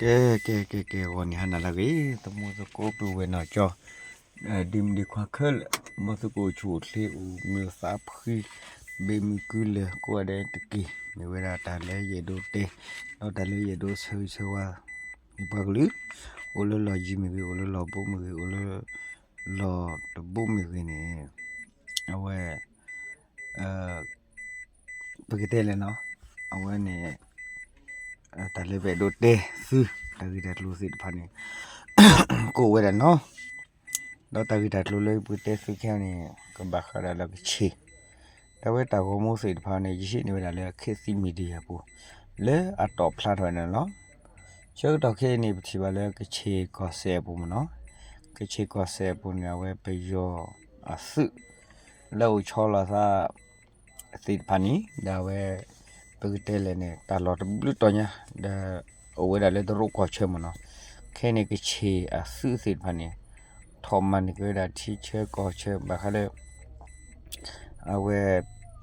ကဲ ကဲ ကဲ ကဲ ဂီၤနံၤဟါနၤလၢအဂ့ၤ သမူသကိးပုၢ်ဝဲၢ်နီၢ်ကၠီ ဒ်မုၢ်ဒ်ခွါခဲလၢာ် မ်သုကအိၣ်ဆူၣ်အိၣ်ချ့ အိၣ်မုာ်သးဖှံ ဘ့ၣ်မုၢ်ကုလဲၤ ကိးဂၤဒဲးတက့ၢ်. မ့ၢ်ဝဲဒၣ်တၢ်လၢယအဲၣ်ဒိးတဲ ဒီးတၢ်လၢယအဲၣ်ဒိးဆၢဂ့ၤဆၢဝါ န့ၣ်ပှၤကလုာ် အိၣ်လၢလီၢ်ယံၤမ့ၢ်ဂ့ၤ အိၣ်လၢလီၢ်ဘူးမ့ၢ်ဂ့ၤ အိၣ်လၢလီၢ်တဘူးမ့ၢ်ဂ့ၤန့ၣ် အဝဲ ပကတဲလဲၣ်နီၤ အဝဲန့ၣ် တၢ်လၢပအဲၣ်ဒိးတဲသု တၢ်ဂ့ၢ်တၢ်ကျိၤသ့ၣ်တဖၣ်န့ၣ် ကအိၣ်ဝဲဒၣ်နီၤ ဒီးတၢ်ဂ့ၢ်တၢ်ကျိၤလၢပကတဲသုခဲအံၤန့ၣ် ကဘၣ်ဃးဒီးလၢကဆ့ၣ် တၢ်ဝဲတၢ်ဂီၤမူသ့ၣ်တဖၣ်န့ၣ် ယဟံးန့ၢ်ဝဲဒၣ်လၢ ခေတ်သစ် Media အပူၤ လၢအတီၣ်ဖျါထီၣ်ဝဲန့ၣ်လီၤ. ဆၢကတီၢ်ခဲအံၤန့ၣ် ပထံၣ်ဘၣ်လၢကဆ့ၣ်ကီၢ်စဲၣ်အပူၤမ့ၢ်နီၤ ကဆ့ၣ်ကီၢ်စဲၣ်အပူၤန့ၣ် အဝဲပယီၤအသုး လၢအိၣ်ဆီလီၤသး သ့ၣ်တဖၣ်န့ၣ် ဒီးအဝဲ ပကတဲလဲၣ်န့ၣ် တၢ်လီၢ်တဘျုးတီၤညါ ဒီး အိၣ်ဝဲဒၣ်လၢတရူးကီၢ်ဆၢမ့ၢ်နီၤ ခဲအံၤန့ၣ် ကဆ့ၣ်အသုးသ့ၣ်တဖၣ်န့ၣ် ထီၣ်မၤန့ၢ်က့ၤဝဲဒၣ်ထံဆၢကီၢ်ဆၢ ဘၣ်ဃးလၢ အဝဲ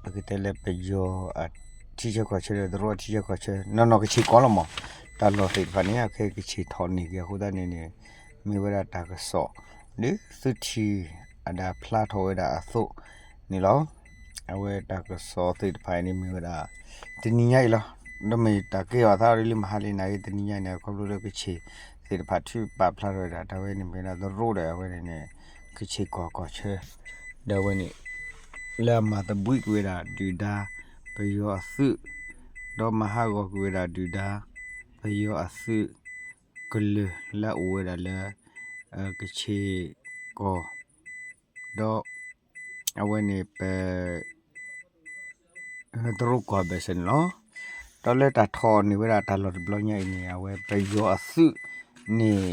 ပကတဲလၢပယီၤအထံဆၢကီၢ်ဆၢဒီး တရူးအထံဆၢကီၢ်ဆၢ နီၢ်နီၢ်ကဆ့ၣ်ကီၢ်လီၤမး တၢ်လီၢ်သ့ၣ်တဖၣ်န့ၣ် အခဲကဆ့ၣ်ထီၣ်န့ၢ်က့ၤအဃိသတးန့ၣ်န့ၣ် မ့ၢ်ဝဲဒၣ်တၢ်ကစီၣ် လၢသုထံၣ်အဒၣ်ဖျါထီၣ်ဝဲဒၣ်အသိးန့ၣ်လီၤ. အဝဲတၢ်ကစီၣ်သ့ၣ်တဖၣ်အံၤန့ၣ်မ့ၢ်ဝဲဒၣ် တနံၤညါအံၤလီၤ. ဒီးမ့ၢ်တၢ်ကဲထီၣ်အသးဒီးလၢမဟါလံန့ၣ်ဂ့ၤ တနံၤညါအံၤန့ၣ် ခီဖျိလၢကဆ့ၣ်သ့ၣ်တဖၣ်ထုးပာ်ဖျါထီၣ်ဝဲဒၣ် တၢ်ဝဲန့ၣ်မ့ၢ်ဝဲဒၣ်တရူးဒီးအဝဲန့ၣ်န့ၣ် ကဆ့ၣ်ကီၢ်ကီၢ်ဆၢ ဒီးအဝဲန့ၣ် လၢအမၤသဘှံးကွံာ်ဝဲဒၣ်ဒုၣ်ဒါ ပယီၤအသုး ဒီးမၤဟးဂီၤကွံာ်ဝဲဒၣ်ဒုၣ်ဒါ ပယီၤအသုး ကလုာ်လၢအအိၣ်ဝဲဒၣ်လၢ ကဆ့ၣ်ကီၢ် ဒီး အဝဲန့ၣ်ပ တရူးကီၢ်ဘၢၣ်စၢၤန့ၣ်လီၤ. ဒီးလၢတၢ်ထီၣ်န့ၢ်ဝဲဒၣ်တၢ်လီၢ်တဘျီညါအံၤန့ၣ် အဝဲပယီၤအသုးန့ၣ်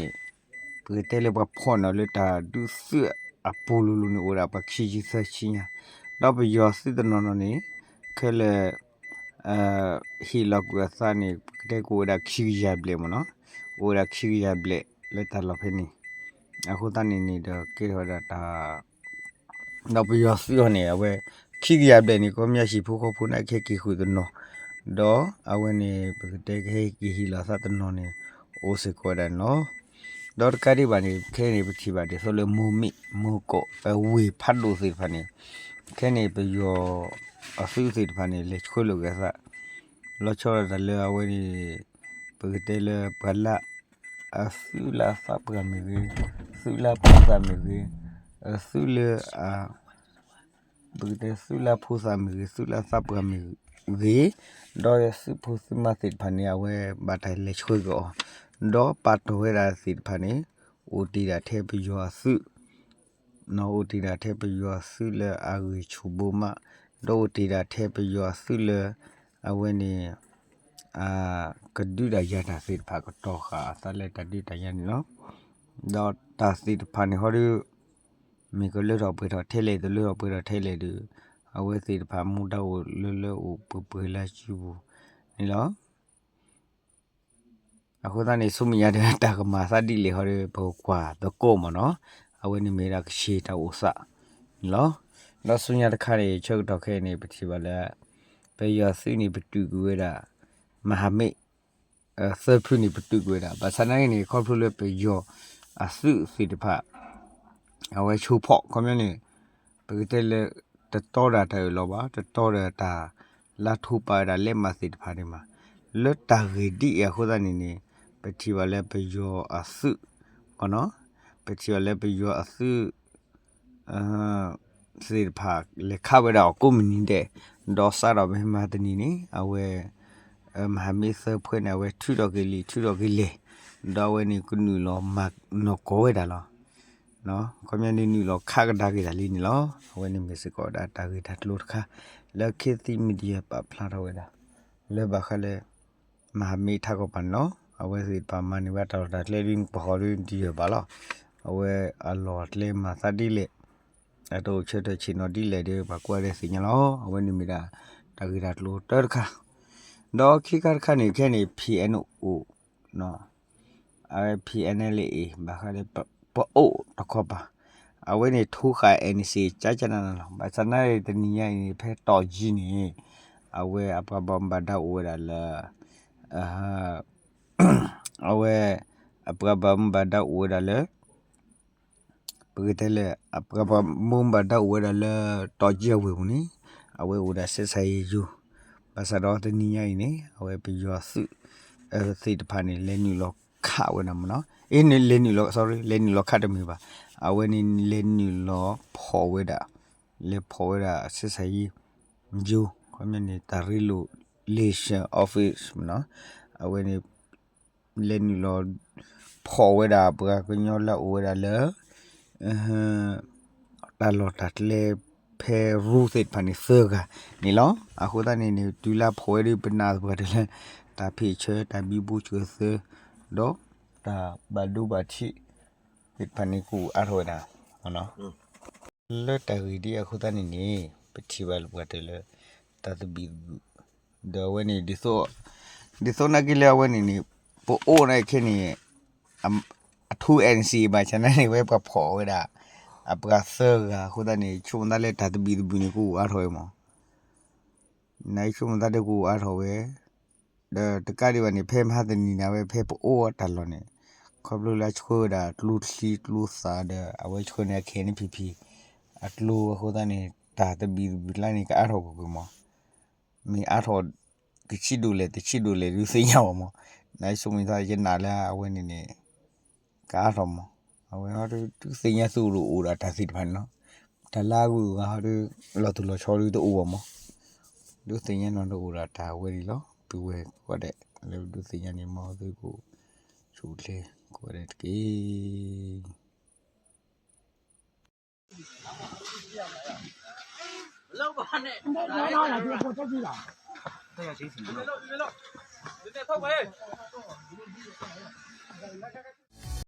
ပကတဲလၢပှၤဖီၣ်န့ၢ်လၢတၢ်ဒုးသုးအပူၤလိၤလိၤန့ၣ် အိၣ်ဝဲဒၣ်ပှၤခံဆံသၢဆံညါ, ဒီးပယီၤသုးတနီၤနီၤန့ၣ် ခဲလၢာ် ဟ့ၣ်လီၤကွံာ်အသးန့ၣ် ပကတဲကအိၣ်ဝဲဒၣ်ခံကယၤဘျဲၣ်မ့ၢ်နီၤ, အိၣ်ဝဲဒၣ်ခံကယၤဘျဲၣ်လၢတၢ်လီၢ်ဖဲန့ၣ်, အဃိသတးန့ၣ်န့ၣ်ဒီးကဲထီၣ်ဝဲဒၣ်တၢ် ဒီးပယီၤသုးအီၤန့ၣ် အဝဲ ခံကယၤဘျဲၣ်န့ၣ် ခီပညီဟံၣ်ဖိဃီဖိန့ၣ် ကဟဲက့ၤဃုာ်တနီၤ, ဒီးအဝဲန့ၣ် ပကတဲကဟဲက့ၤဟ့ၣ်လီၤသးတနီၤန့ၣ် အိၣ်စ့ၢ်ကီးဝဲဒၣ်န့ၣ်လီၤ. ဒီးတကးဒံးဘၣ်န့ၣ် ခဲအံၤန့ၣ် ပထံၣ်ဘၣ်ဒ်သိးလၢမိၢ်မ့ၢ် မိၢ်ကီၢ် အဝ့ၢ်ဖးဒိၣ်သ့ၣ်တဖၣ်န့ၣ် ခဲအံၤန့ၣ် ပယီၤအသုးသ့ၣ်တဖၣ်န့ၣ် လဲၤဆှၢလိာ်က့ၤအသး လီၤဆီဒၣ်တၢ်လၢအဝဲန့ၣ် ပကတဲလၢပှၤလၢ အသုးလၢအသးပှၢ်မ့ၢ်ဂ့ၤ, သုးလၢအဖိသၣ်မ့ၢ်ဂ့ၤ, အသုးလၢအ ပကတဲသုးလၢအဖိသၣ်မ့ၢ်ဂ့ၤ, သုးလၢအသးပှၢ်မ့ၢ်ဂ့ၤ, ဒီးသုးဖိသုးမါသ့ၣ်တဖၣ်န့ၣ် အဝဲဘၣ်တၢ်လဲၤဆှၢက့ၤအီၤ, ဒီးပာ်တီၢ်ဝဲဒၣ်သ့ၣ်တဖၣ်န့ၣ် အိၣ်တ့ၢ်ဒၣ်ထဲပယီၤအသုး အိၣ်တ့ၢ်ဒၣ်ထဲပယီၤအသုးလၢအဂံၢ်ဆူၣ်ဘိမး, ဒီးအိၣ်တ့ၢ်ဒၣ်ထဲပယီၤအသုးလၢ အဝဲန့ၣ် ကဒုးတၢ်ယၤတၢ်သ့ၣ်တဖၣ် ကတီၤဃာ်အသးလၢတၢ်ဒုးတၢ်ယၤန့ၣ်လီၤ. ဒီးတၢ်သ့ၣ်တဖၣ်န့ၣ်ဟီဒီး မ့ၢ်ကလၢထီၣ်ပှဲၤထီၣ်ထဲလဲၣ် တလၢထီၣ်ပှဲၤထီၣ်ထဲလဲၣ်ဒီး အဝဲသ့ၣ်တဖၣ်မူဒါအိၣ်လၢလၢအိၣ်ပှဲၤပှဲၤလၢစုပူၤန့ၣ်လီၤ. အဃိသတးန့ၣ် ဆူမဲာ်ညါဒီး တၢ်ကမၤသးဒ်လဲၣ်ဟီဒီး ပကကွၢ်သကိးမ့ၢ်နီၤ, အဝဲန့ၣ်မ့ၢ်ဒၣ်ကဆ့ၣ်တၢ်အိၣ်သးန့ၣ်လီၤ. ဒီးဆူညါတခါန့ၣ် ဆၢကတီၢ်ခဲအံၤန့ၣ် ပထံၣ်ဘၣ်လၢ ပယီၤသုးန့ၣ် ပတုာ်ကွံာ်ဝဲဒၣ် မဟာမိတ် သၢဖုန့ၣ် ပတုာ်ကွံာ်ဝဲဒၣ် ဘၣ်ဆၣ်နာ်က့န့ၣ် ခီဖျိလၢပယီၤအသုးသ့ၣ်တဖၣ် အဝဲဆိဖီၣ် ခီပညီန့ၣ် ပကတဲလၢ တတီဒီးတၢ်အၢၣ်လီၤဘၣ် တတီဒီးတၢ်လၢထိးပာ်ဝဲဒၣ်လဲးမးသ့ၣ်တဖၣ်န့ၣ်မး လၢတၢ်ဂ့ၢ်ဒ်အံၤအဃိသတးန့ၣ်န့ၣ် ပထံၣ်ဘၣ်လၢပယီၤအသုး ပထံၣ်ဘၣ်လၢပယီၤအသုး သ့ၣ်တဖၣ် လဲၤခးဝဲဒၣ်အီၤကိးမုၢ်နံၤဒဲး ဒီးစးထီၣ်မ့ၢ်မၤတနံၤန့ၣ် အဝဲ မဟာမိတ်သၢဖုန့ၣ် အဝဲထုးထီၣ်က့ၤလံာ် ထုးထီၣ်က့ၤလဲၢ် ဒီးအဝဲန့ၣ်ကနုာ်လီၤမၤနီၢ်ကီၢ်ဝဲဒၣ်လီၤ. ခီပညီန့ၣ် နုာ်လီၤခးကဒါက့ၤဒၣ်လံန့ၣ်လီၤ. အဝဲန့ၣ်မ့ၢ်စ့ၢ်ကီးဒၣ်တၢ်ဂ့ၢ်တၢ်ကျိၤတခါ လၢ ခေတ်သစ် Media ပာ်ဖျါထီၣ်ဝဲဒၣ် လၢဘၣ်ဃးလၢ မဟာမိတ် ထးကီၢ်ပၤန့ၣ်လီၤ. အဝဲသ့ၣ်တဖၣ်မၤန့ၢ်ဝဲတၢ်လီၢ်တၢ်ကျဲဒ်ပဟီၣ်ဒ်ဒံးဘၣ်လီၤ. အဝဲအလီၢ်အကျဲမၤသးဒ်လဲၣ် အတအိၣ်ဆၢထၢၣ်ဆ့ၣ်နီၤဒ်လဲၣ်ဒီး ပှၤကိးဂၤဒဲးသ့ၣ်ညါလီၤ. အဝဲန့ၣ်မ့ၢ်ဒၣ် တၢ်ဂ့ၢ်တၢ်ကျိၤတၢတခါ ဒီးခံခါတခါန့ၣ် ခဲန့ၣ် PNO အ PNLA ဘၣ်ဃးဒီး ပအိၣ်တခီပၤ အဝဲန့ၣ်ထိးဃာ် NCA ကကနလီၤ. ဘၣ်ဆၣ်နာ်က့တနံၤညါအံၤန့ၣ် ဖဲတီၢ်ယံၤန့ၣ် အဝဲအပှၤဘၣ်မူဘၣ်ဒါအိၣ်ဝဲဒၣ်လၢ အဝဲ အပှၤဘၣ်မူဘၣ်ဒါအိၣ်ဝဲဒၣ်လၢ ပကတဲလၢ အပှၤဘၣ်မူဘၣ်ဒါအိၣ်ဝဲဒၣ်လၢ တီကၠံအဝ့ၢ်ပူၤန့ၣ် အဝဲအိၣ်ဒၣ်ဆက်ဆံရေးရုံး, ဘၣ်ဆၣ်ဒီးတနံၤညါအံၤန့ၣ် အဝဲပယီၤသုး သ့ၣ်တဖၣ်န့ၣ် လဲၤနုာ်လီၤခးဝဲဒၣ်မ့ၢ်နီၤ, အ့ လဲၤနုာ်လီၤ sorry လဲၤနုာ်လီၤခးတမ့ၢ်ဘၣ်, အဝဲန့ၣ်လဲၤနုာ်လီၤဖီၣ်ဝဲဒၣ် လဲၤဖီၣ်ဝဲဒၣ်ဆက်ဆံရေးရုံး ခီပညီန့ၣ် တၢ်ရ့လိာ် liaison office မ့ၢ်နီၤ, အဝဲန့ၣ် လဲၤနုာ်လီၤဖီၣ်ဝဲဒၣ်ပှၤကညီလၢအအိၣ်ဝဲဒၣ်လၢ တၢ်လီၢ်တၢ်ကျဲဖဲရူသ့ၣ်တဖၣ်န့ၣ် သၢဂၤန့ၣ်လီၤ. အဃိသတးန့ၣ်န့ၣ် တုၤလၢဖီၣ်ဝဲဒၣ်ပနၢ်သပှၢ်တၢၢ်လၢ တၢ်ဖ့ၣ်ဆၢ တၢ်ဘံဘူဆၢၣ်သၢ ဒီးတၢ်ဘၣ်ဒိဘၣ်ထံးသ့ၣ်တဖၣ်န့ၣ် ကအိၣ်အါထီၣ်ဝဲဒၣ် လၢတၢ်ဂ့ၢ်ဒ်အဃိသတးန့ၣ်န့ၣ် ပထံၣ်ဘၣ်လၢပှၤတၢၢ်လၢ တၢ်သဘံၣ်သဘုၣ် ဒီးအဝဲန့ၣ် ဒ်သိးနာ်က့လၢအဝဲန့ၣ်န့ၣ် ပအိၣ်န့ၣ်ခဲန့ၣ် အထူ NCA ဘၣ်ဆၣ်နာ်က့န့ၣ် ဝဲပှၤဖီၣ်ဝဲဒၣ် အပှၤသၢဂၤအဃိသတးန့ၣ် ဆိကမိၣ်သးလၢတၢ်သဘံၣ်သဘုၣ်န့ၣ် ကအိၣ်အါထီၣ်ဝဲမး နဆိကမိၣ်သးဒီးကအိၣ်အါထီၣ်ဝဲ ဒီးတကးဒံးဘၣ်န့ၣ် ဖဲမဟါတနံၤန့ၣ် အဝဲဖဲပအိၣ်အတၢ်လီၢ်န့ၣ် ခီဖျိလၢအဆှၢဝဲဒၣ်ကျိချံကျိသၣ်ဒီး အဝဲဆှၢန့ၢ် KNPP အကျိအဃိသတးန့ၣ် တၢ်သဘံၣ်သဘုၣ်လၢန့ၣ် ကအါထီၣ်ကွ့ၢ်ကွ့ၢ်မး မ့ၢ်အါထီၣ် ကဆံးဒိၣ်လဲၣ် တဆံးဒိၣ်လဲၣ် ဒုးသ့ၣ်ညါဘၣ်မး, နဆိကမိၣ်သးယနာ်လၢအဝဲန့ၣ်န့ၣ် ကအါထီၣ်မး, အဝဲဟီဒုးသ့ၣ်ညါသုးအိၣ်ဒီးတၢ်သ့ၣ်တဖၣ်န့ၣ်လီၤ, တၢ်လၢအဂုၤအဂၤဟီဒုး လီၤသူၣ်လီၤဆီဒုးတအိၣ်ဘၣ်မး, ဒုးသ့ၣ်ညါနီၢ်တအိၣ်ဒီးတၢ်ဝဲဒၣ်လီၤ, ပဝဲကိးဂၤဒဲး လၢပဒုးသ့ၣ်ညါန့ၣ် မ်သုကအိၣ်ဆူၣ်အိၣ်ချ့ကိးဂၤဒဲးတက့ၢ်.